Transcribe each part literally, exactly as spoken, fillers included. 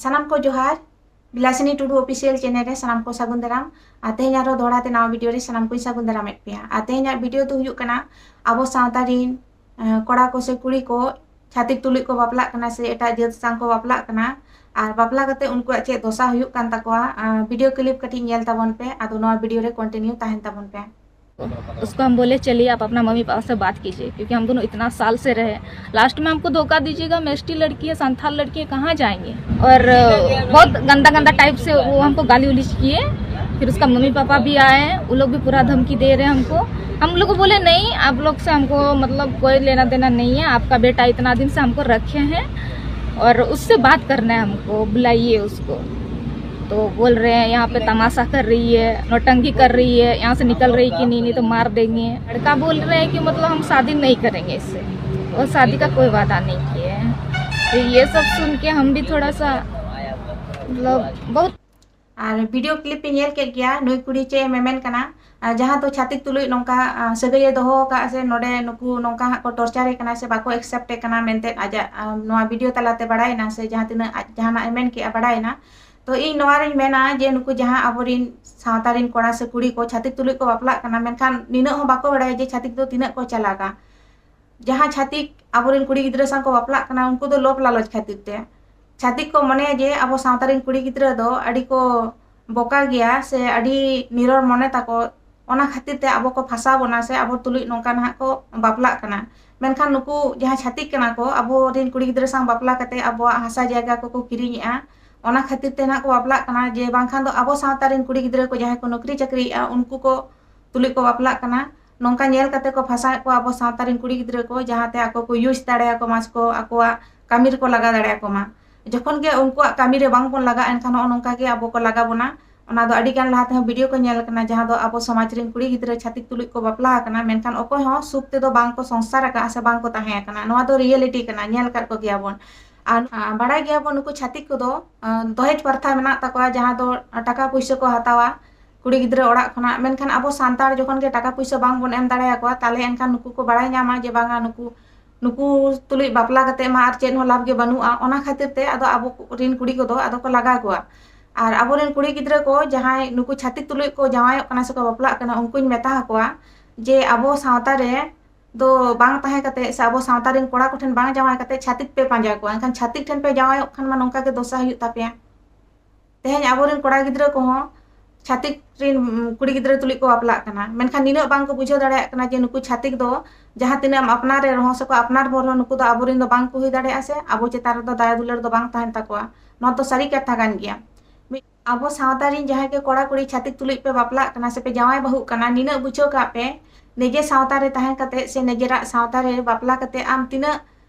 ᱥᱟᱱᱟᱢ ᱠᱚ ᱡᱚᱦᱟᱨ᱾ ᱵᱤᱞᱟᱥᱤᱱᱤ ᱴᱩᱰᱩ ᱚᱯᱷᱤᱥᱤᱭᱟᱞ ᱪᱮᱱᱮᱞ ᱨᱮ ᱥᱟᱱᱟᱢ ᱠᱚ ᱥᱟᱹᱜᱩᱱ ᱫᱟᱨᱟᱢ᱾ ᱟᱨ ᱛᱮᱦᱮᱧ ᱟᱨᱦᱚᱸ ᱫᱚᱦᱲᱟ ᱛᱮ ᱱᱟᱣᱟ ᱵᱷᱤᱰᱤᱭᱳ ᱨᱮ ᱥᱟᱱᱟᱢ ᱠᱚᱧ ᱥᱟᱹᱜᱩᱱ ᱫᱟᱨᱟᱢᱮᱫ ᱯᱮᱭᱟ᱾ ᱟᱨ ᱛᱮᱦᱮᱧᱟᱜ ᱵᱷᱤᱰᱤᱭᱳ ᱫᱚ ᱦᱩᱭᱩᱜ ᱠᱟᱱᱟ ᱟᱵᱚ ᱥᱟᱶᱛᱟ ᱨᱤᱱ, ᱮᱸ, ᱠᱚᱲᱟ ᱠᱚ ᱥᱮ ᱠᱩᱲᱤ ᱠᱚ ᱪᱷᱟᱹᱛᱤᱠ ᱛᱩᱞᱩᱡ ᱠᱚ ᱵᱟᱯᱞᱟᱜ ᱠᱟᱱᱟ ᱥᱮ ᱮᱴᱟᱜ ᱡᱟᱹᱛ ᱥᱟᱶ ᱠᱚ ᱵᱟᱯᱞᱟᱜ ᱠᱟᱱᱟ, ᱟᱨ ᱵᱟᱯᱞᱟ ᱠᱟᱛᱮ ᱩᱱᱠᱩᱣᱟᱜ ᱪᱮᱫ ᱫᱚᱥᱟ ᱦᱩᱭᱩᱜ ᱠᱟᱱ ᱛᱟᱠᱚᱣᱟ, ᱟᱸ, ᱵᱷᱤᱰᱤᱭᱳ ᱠᱞᱤᱯ ᱠᱟᱹᱴᱤᱡ ᱧᱮᱞ ᱛᱟᱵᱚᱱ ᱯᱮ᱾ ᱟᱫᱚ ᱱᱚᱣᱟ ᱵᱷᱤᱰᱤᱭᱳ ᱨᱮ ᱠᱚᱱᱴᱤᱱᱤᱭᱩ ᱛᱟᱦᱮᱱ ᱛᱟᱵᱚᱱ ᱯᱮ᱾ उसको हम बोले, चलिए आप अपना मम्मी पापा से बात कीजिए, क्योंकि हम दोनों इतना साल से रहे। लास्ट में हमको धोखा दीजिएगा, हम एसटी लड़की है, संथाल लड़की है, कहाँ जाएंगे? और बहुत गंदा गंदा टाइप से वो हमको गाली उलिज किए। फिर उसका मम्मी पापा भी आए, वो लोग भी पूरा धमकी दे रहे हैं हमको। हम लोग को बोले, नहीं, आप लोग से हमको मतलब कोई लेना देना नहीं है, आपका बेटा इतना दिन से हमको रखे हैं और उससे बात करना है हमको, बुलाइए उसको। तो बोल रहे हैं, यहाँ पे तमाशा कर रही है, नौटंकी कर रही है, यहाँ से निकल रही कि नहीं, नहीं तो मार देंगे। लड़का बोल रहे हैं कि मतलब हम शादी नहीं करेंगे इससे, और शादी का कोई वादा नहीं किए हैं। तो ये सब सुन के हम भी थोड़ा सा मतलब बहुत ᱟᱨ ᱵᱷᱤᱰᱤᱭᱳ ᱠᱞᱤᱯ ᱯᱮ ᱧᱮᱞ ᱠᱮᱫ ᱜᱮᱭᱟ, ᱱᱩᱭ ᱠᱩᱲᱤ ᱪᱮᱫ ᱮ ᱢᱮᱢᱮᱱ ᱠᱟᱱᱟ, ᱟᱨ ᱡᱟᱦᱟᱸ ᱫᱚ ᱪᱷᱟᱹᱛᱤᱠ ᱛᱩᱞᱩᱡ ᱱᱚᱝᱠᱟ, ᱟᱨ, ᱥᱟᱹᱜᱟᱹᱭ ᱮ ᱫᱚᱦᱚ ᱟᱠᱟᱫᱼᱟ ᱥᱮ ᱱᱚᱰᱮ ᱱᱩᱠᱩ ᱱᱚᱝᱠᱟ ᱦᱟᱸᱜ ᱠᱚ ᱴᱚᱨᱪᱟᱨᱮ ᱠᱟᱱᱟ ᱥᱮ ᱵᱟᱠᱚ ᱮᱠᱥᱮᱯᱴᱮ ᱠᱟᱱᱟ ᱢᱮᱱᱛᱮ ᱟᱡᱟᱜ, ᱟᱨ, ᱱᱚᱣᱟ ᱵᱷᱤᱰᱤᱭᱳ ᱛᱟᱞᱟᱛᱮ ᱵᱟᱲᱟᱭᱮᱱᱟ ᱥᱮ ᱡᱟᱦᱟᱸ ᱛᱤᱱᱟᱹᱜ ᱟᱡ ᱡᱟᱦᱟᱱᱟᱜ ᱮ ᱢᱮᱱ ᱠᱮᱫᱼᱟ ᱵᱟᱲᱟᱭᱮᱱᱟ᱾ ᱛᱚ ᱤᱧ ᱱᱚᱣᱟ ᱨᱤᱧ ᱢᱮᱱᱟ ᱡᱮ ᱱᱩᱠᱩ ᱡᱟᱦᱟᱸ ᱟᱵᱚᱨᱤᱱ ᱥᱟᱶᱛᱟ ᱨᱤᱱ ᱠᱚᱲᱟ ᱥᱮ ᱠᱩᱲᱤ ᱠᱚ ᱪᱷᱟᱹᱛᱤᱠ ᱛᱩᱞᱩᱡ ᱠᱚ ᱵᱟᱯᱞᱟᱜ ᱠᱟᱱᱟ, ᱢᱮᱱᱠᱷᱟᱱ ᱱᱤᱱᱟᱹᱜ ᱦᱚᱸ ᱵᱟᱠᱚ ᱵᱟᱲᱟᱭᱟ ᱡᱮ ᱪᱷᱟᱹᱛᱤᱠ ᱫᱚ ᱛᱤᱱᱟᱹᱜ ᱠᱚ ᱪᱟᱞᱟᱠᱟ᱾ ᱡᱟᱦᱟᱸ ᱪᱷᱟᱹᱛᱤᱠ ᱟᱵᱚᱨᱮᱱ ᱠᱩᱲᱤ ᱜᱤᱫᱽᱨᱟᱹ ᱥᱟᱶ ᱠᱚ ᱵᱟᱯᱞᱟᱜ ᱠᱟᱱᱟ, ᱩᱱᱠᱩ ᱫᱚ ᱞᱳᱵᱷ ᱞᱟᱞᱚᱪ ᱠᱷᱟᱹᱛᱤᱨ ᱛᱮ᱾ ᱪᱷᱟᱹᱛᱤᱠ ᱠᱚ ᱢᱚᱱᱮᱭᱟ ᱡᱮ ᱟᱵᱚ ᱥᱟᱶᱛᱟ ᱨᱮᱱ ᱠᱩᱲᱤ ᱜᱤᱫᱽᱨᱟᱹ ᱫᱚ ᱟᱹᱰᱤ ᱠᱚ ᱵᱚᱠᱟ ᱜᱮᱭᱟ ᱥᱮ ᱟᱹᱰᱤ ᱱᱤᱨᱚᱲ ᱢᱚᱱᱮ ᱛᱟᱠᱚ, ᱚᱱᱟ ᱠᱷᱟᱹᱛᱤᱨ ᱛᱮ ᱟᱵᱚ ᱠᱚ ᱯᱷᱟᱸᱥᱟᱣ ᱵᱚᱱᱟ ᱥᱮ ᱟᱵᱚ ᱛᱩᱞᱩᱡ ᱱᱚᱝᱠᱟ ᱱᱟᱦᱟᱜ ᱠᱚ ᱵᱟᱯᱞᱟᱜ ᱠᱟᱱᱟ᱾ ᱢᱮᱱᱠᱷᱟᱱ ᱱᱩᱠᱩ ᱡᱟᱦᱟᱸ ᱪᱷᱟᱹᱛᱤᱠ ᱠᱟᱱᱟ ᱠᱚ, ᱟᱵᱚᱨᱮᱱ ᱠᱩᱲᱤ ᱜᱤᱫᱽᱨᱟᱹ ᱥᱟᱶ ᱵᱟᱯᱞᱟ ᱠᱟᱛᱮ ᱟᱵᱚᱣᱟᱜ ᱦᱟᱥᱟ ᱡᱟᱭᱜᱟ ᱠᱚᱠᱚ ᱠᱤᱨᱤᱧᱮᱜᱼᱟ, ᱚᱱᱟ ᱠᱷᱟᱹᱛᱤᱨ ᱛᱮ ᱱᱟᱦᱟᱜ ᱠᱚ ᱵᱟᱯᱞᱟᱜ ᱠᱟᱱᱟ᱾ ᱡᱮ ᱵᱟᱝᱠᱷᱟᱱ ᱫᱚ ᱟᱵᱚ ᱥᱟᱶᱛᱟ ᱨᱮᱱ ᱠᱩᱲᱤ ᱜᱤᱫᱽᱨᱟᱹ ᱠᱚ ᱡᱟᱦᱟᱸᱭ ᱠᱚ ᱱᱚᱠᱨᱤ ᱪᱟᱹᱠᱨᱤᱭᱮᱜᱼᱟ, ᱩᱱᱠᱩ ᱠᱚ ᱛᱩᱞᱩᱡ ᱠᱚ ᱵᱟᱯᱞᱟᱜ ᱠᱟᱱᱟ᱾ ᱱᱚᱝᱠᱟ ᱧᱮᱞ ᱠᱟᱛᱮ ᱠᱚ ᱯᱷᱟᱸᱥᱟᱣᱮᱫ ᱠᱚᱣᱟ ᱟᱵᱚ ᱥᱟᱶᱛᱟ ᱨᱮᱱ ᱠᱩᱲᱤ ᱜᱤᱫᱽᱨᱟᱹ ᱠᱚ, ᱡᱟᱦᱟᱸᱛᱮ ᱟᱠᱚ ᱠᱚ use ᱫᱟᱲᱮᱭᱟᱠᱚ ᱢᱟ ᱥᱮ ᱠᱚ ᱟᱠᱚᱣᱟᱜ ᱠᱟᱹᱢᱤ ᱨᱮᱠᱚ ᱞᱟᱜᱟᱣ ᱫᱟᱲᱮᱭᱟᱠᱚ ᱢᱟ᱾ ᱡᱚᱠᱷᱚᱱ ᱜᱮ ᱩᱱᱠᱩᱣᱟᱜ ᱠᱟᱹᱢᱤ ᱨᱮ ᱵᱟᱝ ᱵᱚᱱ ᱞᱟᱜᱟᱜᱼᱟ, ᱮᱱᱠᱷᱟᱱ ᱱᱚᱜᱼᱚ ᱱᱚᱝᱠᱟ ᱜᱮ ᱟᱵᱚ ᱠᱚ ᱞᱟᱜᱟ ᱵᱚᱱᱟ᱾ ᱚᱱᱟ ᱫᱚ ᱟᱹᱰᱤ ᱜᱟᱱ ᱞᱟᱦᱟ ᱛᱮᱦᱚᱸ ᱵᱷᱤᱰᱤᱭᱳ ᱠᱚ ᱧᱮᱞ ᱠᱟᱱᱟ, ᱡᱟᱦᱟᱸ ᱫᱚ ᱟᱵᱚ ᱥᱚᱢᱟᱡᱽ ᱨᱮᱱ ᱠᱩᱲᱤ ᱜᱤᱫᱽᱨᱟᱹ ᱪᱷᱟᱹᱛᱤᱠ ᱛᱩᱞᱩᱡ ᱠᱚ ᱵᱟᱯᱞᱟ ᱟᱠᱟᱱᱟ, ᱢᱮᱱᱠᱷᱟᱱ ᱚᱠᱚᱭ ᱦᱚᱸ ᱥᱩᱠ ᱛᱮᱫᱚ ᱵᱟᱝ ᱠᱚ ᱥᱚᱝᱥᱟᱨ ᱟᱠᱟᱫᱼᱟ ᱥᱮ ᱵᱟᱝ ᱠᱚ ᱛᱟᱦᱮᱸ ᱟᱠᱟᱱᱟ᱾ ᱱᱚᱣᱟ ᱫᱚ ᱨᱤᱭᱮᱞᱤᱴᱤ ᱠᱟᱱᱟ, ᱧᱮᱞ ᱟᱠᱟᱫ ᱠᱚ ᱜᱮᱭᱟ ᱵᱚᱱ᱾ ᱟᱨ, ᱟᱨ ᱵᱟᱲᱟᱭ ᱜᱮᱭᱟ ᱵᱚᱱ, ᱱᱩᱠᱩ ᱪᱷᱟᱹᱛᱤᱠ ᱠᱚᱫᱚ, ᱟᱸ, ᱫᱚᱦᱮᱡᱽ ᱯᱨᱚᱛᱷᱟ ᱢᱮᱱᱟᱜ ᱛᱟᱠᱚᱣᱟ, ᱡᱟᱦᱟᱸ ᱫᱚ ᱴᱟᱠᱟ ᱯᱩᱭᱥᱟᱹ ᱠᱚ ᱦᱟᱛᱟᱣᱟ ᱠᱩᱲᱤ ᱜᱤᱫᱽᱨᱟᱹ ᱚᱲᱟᱜ ᱠᱷᱚᱱᱟᱜ᱾ ᱢᱮᱱᱠᱷᱟᱱ ᱟᱵᱚ ᱥᱟᱱᱛᱟᱲ ᱡᱚᱠᱷᱚᱱ ᱜᱮ ᱴᱟᱠᱟ ᱯᱩᱭᱥᱟᱹ ᱵᱟᱝ ᱵᱚᱱ ᱮᱢ ᱫᱟᱲᱮᱭᱟᱠᱚᱣᱟ, ᱛᱟᱦᱞᱮ ᱮᱱᱠᱷᱟᱱ ᱱᱩᱠᱩ ᱠᱚ ᱵᱟᱲᱟᱭ ᱧᱟᱢᱟ ᱡᱮ ᱵᱟᱝᱟ, ᱱᱩᱠᱩ ᱱᱩᱠᱩ ᱛᱩᱞᱩᱡ ᱵᱟᱯᱞᱟ ᱠᱟᱛᱮ ᱢᱟ ᱟᱨ ᱪᱮᱫ ᱦᱚᱸ ᱞᱟᱵᱷ ᱜᱮ ᱵᱟᱹᱱᱩᱜᱼᱟ᱾ ᱚᱱᱟ ᱠᱷᱟᱹᱛᱤᱨ ᱛᱮ ᱟᱫᱚ ᱟᱵᱚ ᱨᱤᱱ ᱠᱩᱲᱤ ᱠᱚᱫᱚ ᱟᱫᱚ ᱠᱚ ᱞᱟᱜᱟ ᱠᱚᱣᱟ᱾ ᱟᱨ ᱟᱵᱚᱨᱮᱱ ᱠᱩᱲᱤ ᱜᱤᱫᱽᱨᱟᱹ ᱠᱚ ᱡᱟᱦᱟᱸᱭ ᱱᱩᱠᱩ ᱪᱷᱟᱹᱛᱤᱠ ᱛᱩᱞᱩᱡ ᱠᱚ ᱡᱟᱶᱟᱭᱚᱜ ᱠᱟᱱᱟ ᱥᱮᱠᱚ ᱵᱟᱯᱞᱟᱜ ᱠᱟᱱᱟ, ᱩᱱᱠᱩᱧ ᱢᱮᱛᱟ ᱟᱠᱚᱣᱟ ᱡᱮ ᱟᱵᱚ ᱥᱟᱶᱛᱟ ᱨᱮ ᱫᱚ ᱵᱟᱝ ᱛᱟᱦᱮᱸ ᱠᱟᱛᱮ ᱥᱮ ᱟᱵᱚ ᱥᱟᱶᱛᱟ ᱨᱮᱱ ᱠᱚᱲᱟ ᱠᱚᱴᱷᱮᱱ ᱵᱟᱝ ᱡᱟᱶᱟᱭ ᱠᱟᱛᱮ ᱪᱷᱟᱹᱛᱤᱠ ᱯᱮ ᱯᱟᱸᱡᱟ ᱠᱚᱣᱟ, ᱮᱱᱠᱷᱟᱱ ᱪᱷᱟᱹᱛᱤᱠ ᱴᱷᱮᱱ ᱯᱮ ᱡᱟᱶᱟᱭᱚᱜ ᱠᱷᱟᱱ ᱢᱟ ᱱᱚᱝᱠᱟ ᱜᱮ ᱫᱚᱥᱟ ᱦᱩᱭᱩᱜ ᱛᱟᱯᱮᱭᱟ᱾ ᱛᱮᱦᱮᱧ ᱟᱵᱚᱨᱮᱱ ᱠᱚᱲᱟ ᱜᱤᱫᱽᱨᱟᱹ ᱠᱚᱦᱚᱸ ᱪᱷᱟᱹᱛᱤᱠ ᱨᱮᱱ ᱠᱩᱲᱤ ᱜᱤᱫᱽᱨᱟᱹ ᱛᱩᱞᱩᱡ ᱠᱚ ᱵᱟᱯᱞᱟᱜ ᱠᱟᱱᱟ, ᱢᱮᱱᱠᱷᱟᱱ ᱱᱤᱱᱟᱹᱜ ᱵᱟᱝ ᱠᱚ ᱵᱩᱡᱷᱟᱹᱣ ᱫᱟᱲᱮᱭᱟᱜ ᱠᱟᱱᱟ ᱡᱮ ᱱᱩᱠᱩ ᱪᱷᱟᱹᱛᱤᱠ ᱫᱚ ᱡᱟᱦᱟᱸ ᱛᱤᱱᱟᱹᱜ ᱮᱢ ᱟᱯᱱᱟᱨ ᱨᱮ ᱨᱮᱦᱚᱸ ᱥᱮᱠᱚ ᱟᱯᱱᱟᱨ ᱵᱷᱳᱨ ᱨᱮᱦᱚᱸ ᱱᱩᱠᱩ ᱫᱚ ᱟᱵᱚᱨᱮᱱ ᱫᱚ ᱵᱟᱝ ᱠᱚ ᱦᱩᱭ ᱫᱟᱲᱮᱭᱟᱜᱼᱟ ᱥᱮ ᱟᱵᱚ ᱪᱮᱛᱟᱱ ᱨᱮᱫᱚ ᱫᱟᱭᱟ ᱫᱩᱞᱟᱹᱲ ᱫᱚ ᱵᱟᱝ ᱛᱟᱦᱮᱱ ᱛᱟᱠᱚᱣᱟ᱾ ᱱᱚᱣᱟ ᱫᱚ ᱥᱟᱹᱨᱤ ᱠᱟᱛᱷᱟ ᱠᱟᱱ ᱜᱮᱭᱟ᱾ ᱢᱤᱫ, ᱟᱵᱚ ᱥᱟᱶᱛᱟ ᱨᱮᱱ ᱡᱟᱦᱟᱸᱭ ᱜᱮ ᱠᱚᱲᱟ ᱠᱩᱲᱤ ᱪᱷᱟᱹᱛᱤᱠ ᱛᱩᱞᱩᱡ ᱯᱮ ᱵᱟᱯᱞᱟᱜ ᱠᱟᱱᱟ ᱥᱮ ᱯᱮ ᱡᱟᱶᱟᱭ ᱵᱟᱹᱦᱩᱜ ᱠᱟᱱᱟ, ᱱᱤᱱᱟᱹᱜ ᱵᱩᱡᱷᱟᱹᱣ ᱠᱟᱜ ᱯᱮ, ᱱᱤᱡᱮ ᱥᱟᱶᱛᱟ ᱨᱮ ᱛᱟᱦᱮᱸ ᱠᱟᱛᱮ ᱥᱮ ᱱᱤᱡᱮᱨᱟᱜ ᱥᱟᱶᱛᱟ ᱨᱮ ᱵᱟᱯᱞᱟ ᱠᱟᱛᱮ ᱟᱢ ᱛᱤᱱᱟᱹᱜ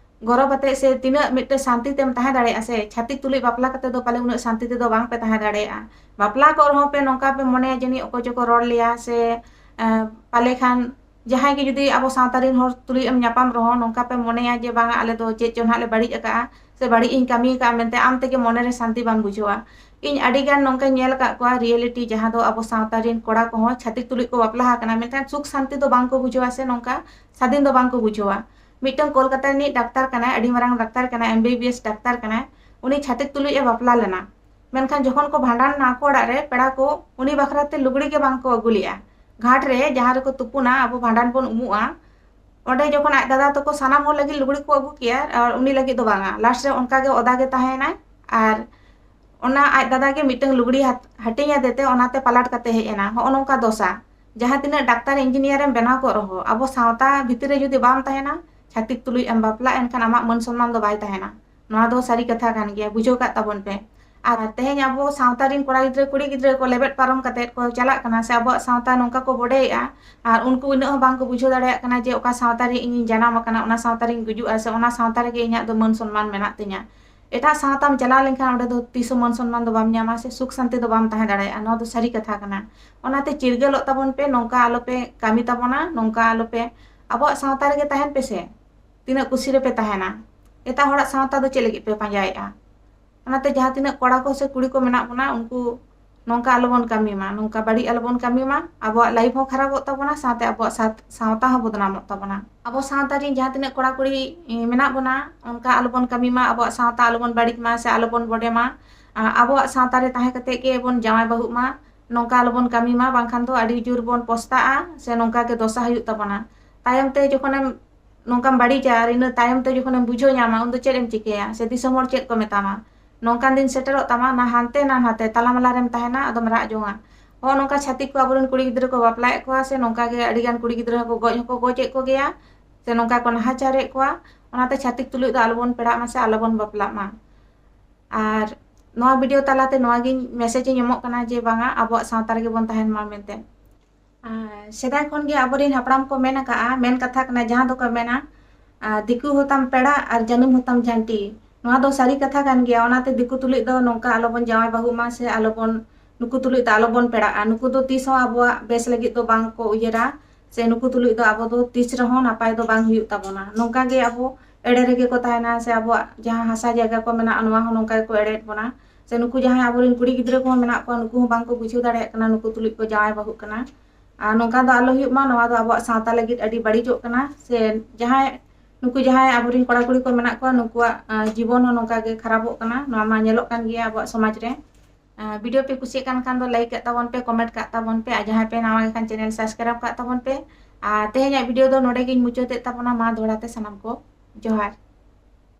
ᱜᱚᱨᱚᱵ ᱟᱛᱮ ᱥᱮ ᱛᱤᱱᱟᱹᱜ ᱢᱤᱫᱴᱮᱱ ᱥᱟᱱᱛᱤ ᱛᱮᱢ ᱛᱟᱦᱮᱸ ᱫᱟᱲᱮᱭᱟᱜᱼᱟ ᱥᱮ, ᱪᱷᱟᱹᱛᱤᱠ ᱛᱩᱞᱩᱡ ᱵᱟᱯᱞᱟ ᱠᱟᱛᱮ ᱫᱚ ᱯᱟᱞᱮ ᱩᱱᱟᱹᱜ ᱥᱟᱱᱛᱤ ᱛᱮᱫᱚ ᱵᱟᱝ ᱯᱮ ᱛᱟᱦᱮᱸ ᱫᱟᱲᱮᱭᱟᱜᱼᱟ᱾ ᱵᱟᱯᱞᱟ ᱠᱚᱜ ᱨᱮᱦᱚᱸ ᱯᱮ ᱱᱚᱝᱠᱟ ᱯᱮ ᱢᱚᱱᱮᱭᱟ ᱡᱟᱹᱱᱤᱡ ᱚᱠᱚᱭ ᱪᱚᱠᱚ ᱨᱚᱲ ᱞᱮᱭᱟ ᱥᱮ, ᱮᱸ, ᱯᱟᱞᱮ ᱠᱷᱟᱱ ᱡᱟᱦᱟᱸᱭ ᱜᱮ ᱡᱩᱫᱤ ᱟᱵᱚ ᱥᱟᱶᱛᱟ ᱨᱮᱱ ᱦᱚᱲ ᱛᱩᱞᱩᱡ ᱮᱢ ᱧᱟᱯᱟᱢ ᱨᱮᱦᱚᱸ ᱱᱚᱝᱠᱟ ᱯᱮ ᱢᱚᱱᱮᱭᱟ ᱡᱮ ᱵᱟᱝᱟ ᱟᱞᱮ ᱫᱚ ᱪᱮᱫ ᱪᱚ ᱱᱟᱦᱟᱜ ᱞᱮ ᱵᱟᱹᱲᱤᱡ ᱟᱠᱟᱜᱼᱟ ᱥᱮ ᱵᱟᱹᱲᱤᱡ ᱤᱧ ᱠᱟᱹᱢᱤ ᱟᱠᱟᱜᱼᱟ ᱢᱮᱱᱛᱮ ᱟᱢ ᱛᱮᱜᱮ ᱢᱚᱱᱮ ᱨᱮ ᱥᱟᱱᱛᱤ ᱵᱟᱢ ᱵᱩᱡᱷᱟᱹᱣᱟ᱾ ᱤᱧ ᱟᱹᱰᱤ ᱜᱟᱱ ᱱᱚᱝᱠᱟᱧ ᱧᱮᱞ ᱟᱠᱟᱫ ᱠᱚᱣᱟ reality ᱡᱟᱦᱟᱸ ᱫᱚ ᱟᱵᱚ ᱥᱟᱶᱛᱟ ᱨᱮᱱ ᱠᱚᱲᱟ ᱠᱚᱦᱚᱸ ᱪᱷᱟᱹᱛᱤᱠ ᱛᱩᱞᱩᱡ ᱠᱚ ᱵᱟᱯᱞᱟ ᱟᱠᱟᱱᱟ ᱢᱮᱱᱠᱷᱟᱱ ᱥᱩᱠ ᱥᱟᱱᱛᱤ ᱫᱚ ᱵᱟᱝ ᱠᱚ ᱵᱩᱡᱷᱟᱹᱣᱟ ᱥᱮ ᱱᱚᱝᱠᱟ ᱥᱟᱫᱷᱤᱱ ᱫᱚ ᱵᱟᱝ ᱠᱚ ᱵᱩᱡᱷᱟᱹᱣᱟ᱾ ᱢᱤᱫᱴᱟᱝ ᱠᱳᱞᱠᱟᱛᱟ ᱨᱤᱱᱤᱡ ᱰᱟᱠᱛᱟᱨ ᱠᱟᱱᱟᱭ, ᱟᱹᱰᱤ ᱢᱟᱨᱟᱝ ᱰᱟᱠᱛᱟᱨ ᱠᱟᱱᱟᱭ, M B B S doctor ᱠᱟᱱᱟᱭ, ᱩᱱᱤ ᱪᱷᱟᱹᱛᱤᱠ ᱛᱩᱞᱩᱡ ᱮ ᱵᱟᱯᱞᱟ ᱞᱮᱱᱟ᱾ ᱢᱮᱱᱠᱷᱟᱱ ᱡᱚᱠᱷᱚᱱ ᱠᱚ ᱵᱷᱟᱸᱰᱟᱱ ᱱᱟ ᱟᱠᱚ ᱚᱲᱟᱜ ᱨᱮ ᱯᱮᱲᱟ ᱠᱚ, ᱩᱱᱤ ᱵᱟᱠᱷᱨᱟ ᱛᱮ ᱞᱩᱜᱽᱲᱤ ᱜᱮ ᱵᱟᱝ ᱠᱚ ᱟᱹᱜᱩ ᱞᱮᱜᱼᱟ᱾ ᱜᱷᱟᱴ ᱨᱮ ᱡᱟᱦᱟᱸ ᱨᱮᱠᱚ ᱛᱩᱯᱩᱱᱟ, ᱟᱵᱚ ᱵᱷᱟᱸᱰᱟᱱ ᱵᱚᱱ ᱩᱢᱩᱜᱼᱟ, ᱚᱸᱰᱮ ᱡᱚᱠᱷᱚᱱ ᱟᱡ ᱫᱟᱫᱟ ᱛᱟᱠᱚ ᱥᱟᱱᱟᱢ ᱦᱚᱲ ᱞᱟᱹᱜᱤᱫ ᱞᱩᱜᱽᱲᱤ ᱠᱚ ᱟᱹᱜᱩ ᱠᱮᱜᱼᱟ ᱟᱨ ᱩᱱᱤ ᱞᱟᱹᱜᱤᱫ ᱫᱚ ᱵᱟᱝᱟ, ᱞᱟᱥᱴ ᱨᱮ ᱚᱱᱠᱟ ᱜᱮ ᱚᱫᱟ ᱜᱮ ᱛᱟᱦᱮᱸᱭᱮᱱᱟᱭ᱾ ᱟᱨ ᱚᱱᱟ ᱟᱡ ᱫᱟᱫᱟ ᱜᱮ ᱢᱤᱫᱴᱟᱝ ᱞᱩᱜᱽᱲᱤ ᱦᱟᱛ-, ᱦᱟᱹᱴᱤᱧ ᱟᱫᱮ ᱛᱮ ᱚᱱᱟᱛᱮ ᱯᱟᱞᱟᱴ ᱠᱟᱛᱮ ᱦᱮᱡ ᱮᱱᱟ᱾ ᱦᱚᱸᱜᱼᱚ ᱱᱚᱝᱠᱟ ᱫᱚᱥᱟ᱾ ᱡᱟᱦᱟᱸ ᱛᱤᱱᱟᱹᱜ ᱰᱟᱠᱛᱟᱨ ᱤᱧᱡᱤᱱᱤᱭᱟᱨ ᱮᱢ ᱵᱮᱱᱟᱣ ᱠᱚᱜ ᱨᱮᱦᱚᱸ, ᱟᱵᱚ ᱥᱟᱶᱛᱟ ᱵᱷᱤᱛᱤᱨ ᱨᱮ ᱡᱩᱫᱤ ᱵᱟᱢ ᱛᱟᱦᱮᱱᱟ, ᱪᱷᱟᱹᱛᱤᱠ ᱛᱩᱞᱩᱡ ᱮᱢ ᱵᱟᱯᱞᱟᱜ, ᱮᱱᱠᱷᱟᱱ ᱟᱢᱟᱜ ᱢᱟᱹᱱ ᱥᱚᱱᱢᱟᱱ ᱫᱚ ᱵᱟᱭ ᱛᱟᱦᱮᱱᱟ᱾ ᱱᱚᱣᱟ ᱫᱚ ᱥᱟᱹᱨᱤ ᱠᱟᱛᱷᱟ ᱠᱟᱱ ᱜᱮᱭᱟ, ᱵᱩᱡᱷᱟᱹᱣ ᱠᱟᱜ ᱛᱟᱵᱚᱱ ᱯᱮ᱾ ᱟᱨ ᱛᱮᱦᱮᱧ ᱟᱵᱚ ᱥᱟᱶᱛᱟ ᱨᱮᱱ ᱠᱚᱲᱟ ᱜᱤᱫᱽᱨᱟᱹ, ᱠᱩᱲᱤ ᱜᱤᱫᱽᱨᱟᱹ ᱠᱚ ᱞᱮᱵᱮᱫ ᱯᱟᱨᱚᱢ ᱠᱟᱛᱮᱫ ᱠᱚ ᱪᱟᱞᱟᱜ ᱠᱟᱱᱟ ᱥᱮ ᱟᱵᱚᱣᱟᱜ ᱥᱟᱶᱛᱟ ᱱᱚᱝᱠᱟ ᱠᱚ ᱵᱚᱰᱮᱭᱮᱜᱼᱟ, ᱟᱨ ᱩᱱᱠᱩ ᱩᱱᱟᱹᱜ ᱦᱚᱸ ᱵᱟᱝ ᱠᱚ ᱵᱩᱡᱷᱟᱹᱣ ᱫᱟᱲᱮᱭᱟᱜ ᱠᱟᱱᱟ ᱡᱮ ᱚᱠᱟ ᱥᱟᱶᱛᱟ ᱨᱮ ᱤᱧᱤᱧ ᱡᱟᱱᱟᱢ ᱟᱠᱟᱱᱟ, ᱚᱱᱟ ᱥᱟᱶᱛᱟ ᱨᱮᱧ ᱜᱩᱡᱩᱜᱼᱟ ᱥᱮ ᱚᱱᱟ ᱥᱟᱶᱛᱟ ᱨᱮᱜᱮ ᱤᱧᱟᱹᱜ ᱫᱚ ᱢᱟᱹᱱ ᱥᱚᱱᱢᱟᱱ ᱢᱮᱱᱟᱜ ᱛᱤᱧᱟ᱾ ᱮᱴᱟᱜ ᱥᱟᱶᱛᱟᱢ ᱪᱟᱞᱟᱣ ᱞᱮᱱᱠᱷᱟᱱ ᱚᱸᱰᱮ ᱫᱚ ᱛᱤᱥ ᱦᱚᱸ ᱢᱟᱹᱱ ᱥᱚᱱᱢᱟᱱ ᱫᱚ ᱵᱟᱢ ᱧᱟᱢᱟ ᱥᱮ ᱥᱩᱠ ᱥᱟᱱᱛᱤ ᱫᱚ ᱵᱟᱢ ᱛᱟᱦᱮᱸ ᱫᱟᱲᱮᱭᱟᱜᱼᱟ᱾ ᱱᱚᱣᱟ ᱫᱚ ᱥᱟᱹᱨᱤ ᱠᱟᱛᱷᱟ ᱠᱟᱱᱟ᱾ ᱚᱱᱟᱛᱮ ᱪᱤᱨᱜᱟᱹᱞᱚᱜ ᱛᱟᱵᱚᱱ ᱯᱮ, ᱱᱚᱝᱠᱟ ᱟᱞᱚᱯᱮ ᱠᱟᱹᱢᱤ ᱛᱟᱵᱚᱱᱟ, ᱱᱚᱝᱠᱟ ᱟᱞᱚᱯᱮ, ᱟᱵᱚᱣᱟᱜ ᱥᱟᱶᱛᱟ ᱨᱮᱜᱮ ᱛᱟᱦᱮᱱ ᱯᱮᱥᱮ᱾ ᱛᱤᱱᱟᱹᱜ ᱠᱩᱥᱤ ᱨᱮᱯᱮ ᱛᱟᱦᱮᱱᱟ, ᱮᱴᱟᱜ ᱦᱚᱲᱟᱜ ᱥᱟᱶᱛᱟ ᱫᱚ ᱪᱮᱫ ᱞᱟᱹᱜᱤᱫ ᱯᱮ ᱯᱟᱸᱡᱟᱭᱮᱫᱼᱟ? ᱚᱱᱟᱛᱮ ᱡᱟᱦᱟᱸ ᱛᱤᱱᱟᱹᱜ ᱠᱚᱲᱟ ᱠᱚ ᱥᱮ ᱠᱩᱲᱤ ᱠᱚ ᱢᱮᱱᱟᱜ ᱵᱚᱱᱟ, ᱩᱱᱠᱩ ᱱᱚᱝᱠᱟ ᱟᱞᱚᱵᱚᱱ ᱠᱟᱹᱢᱤ ᱢᱟ, ᱱᱚᱝᱠᱟ ᱵᱟᱹᱲᱤᱡ ᱟᱞᱚᱵᱚᱱ ᱠᱟᱹᱢᱤ ᱢᱟ᱾ ᱟᱵᱚᱣᱟᱜ life ᱦᱚᱸ ᱠᱷᱟᱨᱟᱯᱚᱜ ᱛᱟᱵᱚᱱᱟ, ᱥᱟᱶᱛᱮ ᱟᱵᱚᱣᱟᱜ ᱥᱟᱶ-, ᱥᱟᱶᱛᱟ ᱦᱚᱸ ᱵᱚᱫᱱᱟᱢᱚᱜ ᱛᱟᱵᱚᱱᱟ᱾ ᱟᱵᱚ ᱥᱟᱶᱛᱟ ᱨᱮᱱ ᱡᱟᱦᱟᱸ ᱛᱤᱱᱟᱹᱜ ᱠᱚᱲᱟ ᱠᱩᱲᱤ, ᱮ, ᱢᱮᱱᱟᱜ ᱵᱚᱱᱟ, ᱚᱱᱠᱟ ᱟᱞᱚᱵᱚᱱ ᱠᱟᱹᱢᱤ ᱢᱟ, ᱟᱵᱚᱣᱟᱜ ᱥᱟᱶᱛᱟ ᱟᱞᱚᱵᱚᱱ ᱵᱟᱹᱲᱤᱡ ᱢᱟ ᱥᱮ ᱟᱞᱚᱵᱚᱱ ᱵᱚᱰᱮ ᱢᱟ᱾ ᱟ, ᱟᱵᱚᱣᱟᱜ ᱥᱟᱶᱛᱟ ᱨᱮ ᱛᱟᱦᱮᱸ ᱠᱟᱛᱮ ᱜᱮ ᱵᱚᱱ ᱡᱟᱶᱟᱭ ᱵᱟᱹᱦᱩᱜ ᱢᱟ, ᱱᱚᱝᱠᱟ ᱟᱞᱚᱵᱚᱱ ᱠᱟᱹᱢᱤ ᱢᱟ, ᱵᱟᱝᱠᱷᱟᱱ ᱫᱚ ᱟᱹᱰᱤ ᱡᱳᱨ ᱵᱚᱱ ᱯᱚᱥᱛᱟᱜᱼᱟ ᱥᱮ ᱱᱚᱝᱠᱟ ᱜᱮ ᱫᱚᱥᱟ ᱦᱩᱭᱩᱜ ᱛᱟᱵᱚᱱᱟ᱾ ᱛᱟᱭᱚᱢ ᱛᱮ ᱡᱚᱠᱷᱚᱱᱮᱢ ᱱᱚᱝᱠᱟᱢ ᱵᱟᱹᱲᱤᱡᱟ ᱟᱨ ᱤᱱᱟᱹ ᱛᱟᱭᱚᱢ ᱛᱮ ᱡᱚᱠᱷᱚᱱᱮᱢ ᱵᱩᱡᱷᱟᱹᱣ ᱧᱟᱢᱟ, ᱩᱱᱫᱚ ᱪᱮᱫ ᱮᱢ ᱪᱤᱠᱟᱹᱭᱟ ᱥᱮ ᱫᱤᱥᱚᱢ ᱦᱚᱲ ᱪᱮᱫ ᱠᱚ ᱢᱮᱛᱟᱢᱟ? ᱱᱚᱝᱠᱟᱱ ᱫᱤᱱ ᱥᱮᱴᱮᱨᱚᱜ ᱛᱟᱢᱟ, ᱱᱟ ᱦᱟᱱᱛᱮ ᱱᱟ ᱱᱟᱛᱮ ᱛᱟᱞᱟ ᱢᱟᱞᱟ ᱨᱮᱢ ᱛᱟᱦᱮᱱᱟ, ᱟᱫᱚᱢ ᱨᱟᱜ ᱡᱚᱝᱟ᱾ ᱦᱚᱸ, ᱱᱚᱝᱠᱟ ᱪᱷᱟᱹᱛᱤᱠ ᱠᱚ ᱟᱵᱚᱨᱮᱱ ᱠᱩᱲᱤ ᱜᱤᱫᱽᱨᱟᱹ ᱠᱚ ᱵᱟᱯᱞᱟᱭᱮᱫ ᱠᱚᱣᱟ ᱥᱮ ᱱᱚᱝᱠᱟ ᱜᱮ ᱟᱹᱰᱤ ᱜᱟᱱ ᱠᱩᱲᱤ ᱜᱤᱫᱽᱨᱟᱹ ᱦᱚᱸᱠᱚ ᱜᱚᱡ ᱦᱚᱸᱠᱚ ᱜᱚᱡᱮᱫ ᱠᱚᱜᱮᱭᱟ ᱥᱮ ᱱᱚᱝᱠᱟ ᱠᱚ ᱱᱟᱦᱟᱪᱟᱨᱮᱫ ᱠᱚᱣᱟ᱾ ᱚᱱᱟᱛᱮ ᱪᱷᱟᱹᱛᱤᱠ ᱛᱩᱞᱩᱡ ᱫᱚ ᱟᱞᱚᱵᱚᱱ ᱯᱮᱲᱟᱜ ᱢᱟ ᱥᱮ ᱟᱞᱚᱵᱚᱱ ᱵᱟᱯᱞᱟᱜ ᱢᱟ᱾ ᱟᱨ ᱱᱚᱣᱟ video ᱛᱟᱞᱟᱛᱮ ᱱᱚᱣᱟ ᱜᱤᱧ message ᱤᱧ ᱮᱢᱚᱜ ᱠᱟᱱᱟ ᱡᱮ ᱵᱟᱝᱟ, ᱟᱵᱚᱣᱟᱜ ᱥᱟᱶᱛᱟ ᱨᱮᱜᱮ ᱵᱚᱱ ᱛᱟᱦᱮᱱ ᱢᱟ ᱢᱮᱱᱛᱮ᱾ ᱟᱨ ᱥᱮᱫᱟᱭ ᱠᱷᱚᱱ ᱜᱮ ᱟᱵᱚᱨᱮᱱ ᱦᱟᱯᱲᱟᱢ ᱠᱚ ᱢᱮᱱ ᱟᱠᱟᱜᱼᱟ, ᱢᱮᱱ ᱠᱟᱛᱷᱟ ᱠᱟᱱᱟ, ᱡᱟᱦᱟᱸ ᱫᱚᱠᱚ ᱢᱮᱱᱟ, ᱟᱨ ᱫᱤᱠᱩ ᱦᱚᱸᱛᱟᱢ ᱯᱮᱲᱟ ᱟᱨ ᱡᱟᱹᱱᱩᱢ ᱦᱚᱸᱛᱟᱢ ᱡᱷᱟᱹᱱᱴᱤ᱾ ᱱᱚᱣᱟ ᱫᱚ ᱥᱟᱹᱨᱤ ᱠᱟᱛᱷᱟ ᱠᱟᱱ ᱜᱮᱭᱟ᱾ ᱚᱱᱟᱛᱮ ᱫᱤᱠᱩ ᱛᱩᱞᱩᱡ ᱫᱚ ᱱᱚᱝᱠᱟ ᱟᱞᱚᱵᱚᱱ ᱡᱟᱶᱟᱭ ᱵᱟᱹᱦᱩᱜ ᱢᱟ ᱥᱮ ᱟᱞᱚᱵᱚᱱ, ᱱᱩᱠᱩ ᱛᱩᱞᱩᱡ ᱫᱚ ᱟᱞᱚᱵᱚᱱ ᱯᱮᱲᱟᱜᱼᱟ᱾ ᱱᱩᱠᱩ ᱫᱚ ᱛᱤᱥ ᱦᱚᱸ ᱟᱵᱚᱣᱟᱜ ᱵᱮᱥ ᱞᱟᱹᱜᱤᱫ ᱫᱚ ᱵᱟᱝ ᱠᱚ ᱩᱭᱦᱟᱹᱨᱟ ᱥᱮ ᱱᱩᱠᱩ ᱛᱩᱞᱩᱡ ᱫᱚ ᱟᱵᱚ ᱫᱚ ᱛᱤᱥ ᱨᱮᱦᱚᱸ ᱱᱟᱯᱟᱭ ᱫᱚ ᱵᱟᱝ ᱦᱩᱭᱩᱜ ᱛᱟᱵᱚᱱᱟ᱾ ᱱᱚᱝᱠᱟ ᱜᱮ ᱟᱵᱚ ᱮᱲᱮ ᱨᱮᱜᱮ ᱠᱚ ᱛᱟᱦᱮᱱᱟ ᱥᱮ ᱟᱵᱚᱣᱟᱜ ᱡᱟᱦᱟᱸ ᱦᱟᱥᱟ ᱡᱟᱭᱜᱟ ᱠᱚ ᱢᱮᱱᱟᱜᱼᱟ, ᱱᱚᱣᱟ ᱦᱚᱸ ᱱᱚᱝᱠᱟ ᱜᱮᱠᱚ ᱮᱲᱮᱭᱮᱫ ᱵᱚᱱᱟ᱾ ᱥᱮ ᱱᱩᱠᱩ ᱡᱟᱦᱟᱸᱭ ᱟᱵᱚᱨᱮᱱ ᱠᱩᱲᱤ ᱜᱤᱫᱽᱨᱟᱹ ᱠᱚᱦᱚᱸ ᱢᱮᱱᱟᱜ ᱠᱚᱣᱟ, ᱱᱩᱠᱩ ᱦᱚᱸ ᱵᱟᱝ ᱠᱚ ᱵᱩᱡᱷᱟᱹᱣ ᱫᱟᱲᱮᱭᱟᱜ ᱠᱟᱱᱟ, ᱱᱩᱠᱩ ᱛᱩᱞᱩᱡ ᱠᱚ ᱡᱟᱶᱟᱭ ᱵᱟᱹᱦᱩᱜ ᱠᱟᱱᱟ᱾ ᱟᱨ ᱱᱚᱝᱠᱟ ᱫᱚ ᱟᱞᱚ ᱦᱩᱭᱩᱜ ᱢᱟ, ᱱᱚᱣᱟ ᱫᱚ ᱟᱵᱚᱣᱟᱜ ᱥᱟᱶᱛᱟ ᱞᱟᱹᱜᱤᱫ ᱟᱹᱰᱤ ᱵᱟᱹᱲᱤᱡᱚᱜ ᱠᱟᱱᱟ᱾ ᱥᱮ ᱡᱟᱦᱟᱸᱭ, ᱱᱩᱠᱩ ᱡᱟᱦᱟᱸᱭ ᱟᱵᱚᱨᱮᱱ ᱠᱚᱲᱟ ᱠᱩᱲᱤ ᱠᱚ ᱢᱮᱱᱟᱜ ᱠᱚᱣᱟ, ᱱᱩᱠᱩᱣᱟᱜ, ᱟᱸ, ᱡᱤᱵᱚᱱ ᱦᱚᱸ ᱱᱚᱝᱠᱟ ᱜᱮ ᱠᱷᱟᱨᱟᱯᱚᱜ ᱠᱟᱱᱟ᱾ ᱱᱚᱣᱟ ᱢᱟ ᱧᱮᱞᱚᱜ ᱠᱟᱱ ᱜᱮᱭᱟ ᱟᱵᱚᱣᱟᱜ ᱥᱚᱢᱟᱡᱽ ᱨᱮ᱾ ᱟᱸ, video ᱯᱮ ᱠᱩᱥᱤᱭᱟᱜ ᱠᱟᱱ ᱠᱷᱟᱱ ᱫᱚ like ᱠᱟᱜ ᱛᱟᱵᱚᱱ ᱯᱮ, comment ᱠᱟᱜ ᱛᱟᱵᱚᱱ ᱯᱮ, ᱟᱨ ᱡᱟᱦᱟᱸᱭ ᱯᱮ ᱱᱟᱣᱟ ᱜᱮ ᱠᱷᱟᱱ channel subscribe ᱠᱟᱜ ᱛᱟᱵᱚᱱ ᱯᱮ᱾ ᱟᱨ ᱛᱮᱦᱮᱧᱟᱜ video ᱫᱚ ᱱᱚᱰᱮ ᱜᱤᱧ ᱢᱩᱪᱟᱹᱫᱮᱫ ᱛᱟᱵᱚᱱᱟ᱾ ᱢᱟ ᱫᱚᱦᱲᱟ ᱛᱮ ᱥᱟᱱᱟᱢ ᱠᱚ ᱡᱚᱦᱟᱨ᱾